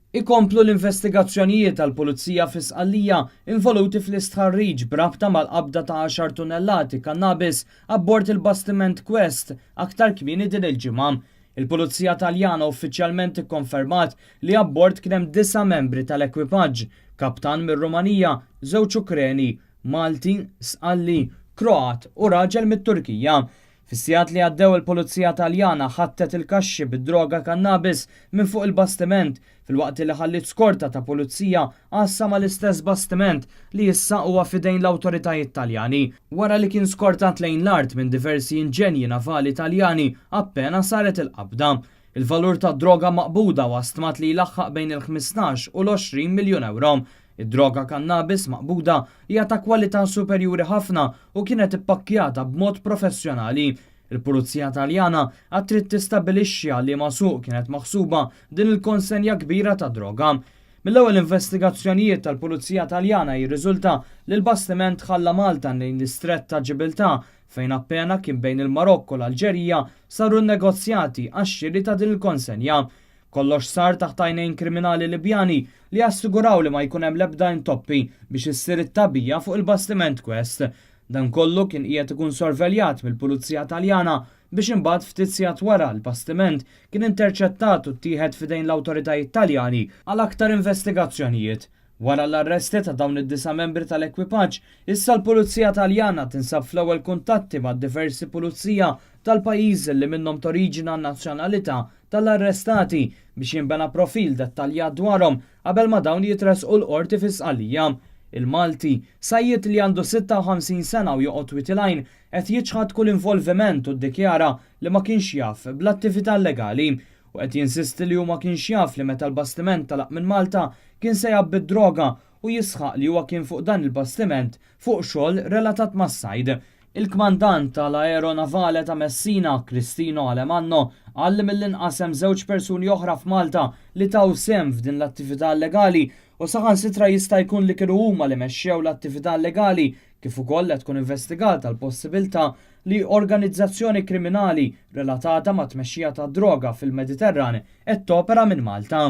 Ikomplu l-investigazzjonijiet tal-Pulizija fi Sqallija involuti fl-istħarriġ b'rabta mal-qabda ta' għaxar tunnellati kannabis abbord il-bastiment Quest aktar kmieni din il-ġimgħa. Il-Pulizija Taljana uffiċjalment ikkonfermat li abbord kien hemm disa' membri tal-ekwipaġġ, kaptan mir-Rumanija, żewġ Ukreni, Malti, Sqalli, Kroat u raġel mit-Turkija. Fis-sigħat li għaddew il-Pulizija Taljana ħattet il-kaxxi bid-droga kannabis minn fuq il-bastiment filwaqt li ħalliet skorta ta' pulizija għassa mal-istess bastiment li issa huwa f'idejn l-awtoritajiet Taljani wara li kien skortat lejn l-art minn diversi inġenji navali Taljani appena saret il-qabda. Il-valur tad-droga maqbuda huwa stmat li jlaħħaq bejn il-15 u l-20 miljun ewro. Id-droga kannabis maqbuda hija ta' kwalità superjuri ħafna u kienet ippakkjata b'mod professjonali. Il-Pulizija Taljana għad trid tistabbilixxi għal liema suq kienet maħsuba din il-konsenja kbira ta' droga. Mill-ewwel investigazzjonijiet tal-Pulizija Taljana jirriżulta li l-bastiment ħalla Malta lejn l-Istrett ta' Ġibiltà fejn appena kien bejn il-Marokk u l-Alġerija saru n-negozjati għax-xiri ta' din il-konsenja. Kollox sar taħt għajnejn kriminali Libjani li assiguraw li ma jkun hemm l-ebda intoppi biex issir it-tagħbija fuq il-bastiment Quest. Dan kollu kien qiegħed ikun sorveljat mill-Pulizija Taljana biex imbagħad ftit sigħat wara l-bastiment kien interċettat u ttieħed f'idejn l-awtoritajiet Taljani għal aktar investigazzjonijiet. Wara l-arresti ta' dawn id-disa' membri tal-ekwipaġġ, issa l-Pulizija Taljana tinsab fl-ewwel kuntatti ma' diversi pulizija tal-pajjiżi li minnhom toriġina n-nazzjonalità tal-arrestati biex jinbena profil dettaljat dwarhom qabel ma dawn jitressqu l-Qorti fi Sqallija. Il-Malti, sajjied li għandu 56 sena u joqgħod Wied il-Għajn, qed jiċħad kull involviment u ddikjara li ma kienx jaf bl-attività llegali u qed jinsisti li hu ma kienx jaf li meta l-bastiment telaq minn Malta kien se jgħabbi d-droga u jisħaq li huwa kien fuq dan il-bastiment fuq xogħol relatat mas-sajd. Il-kmandant tal-Aero Navale ta' Messina, Cristino Alemanno, qal li mill-inqas hemm żewġ persuni oħra f'Malta li taw sehem f'din l-attività llegali u saħansitra jista' jkun li kienu huma li mexxew l-attività llegali kif ukoll qed tkun investigata l-possibilità li organizzazzjoni kriminali relatata mat-tmexxija tad-droga fil-Mediterran qed topera minn Malta.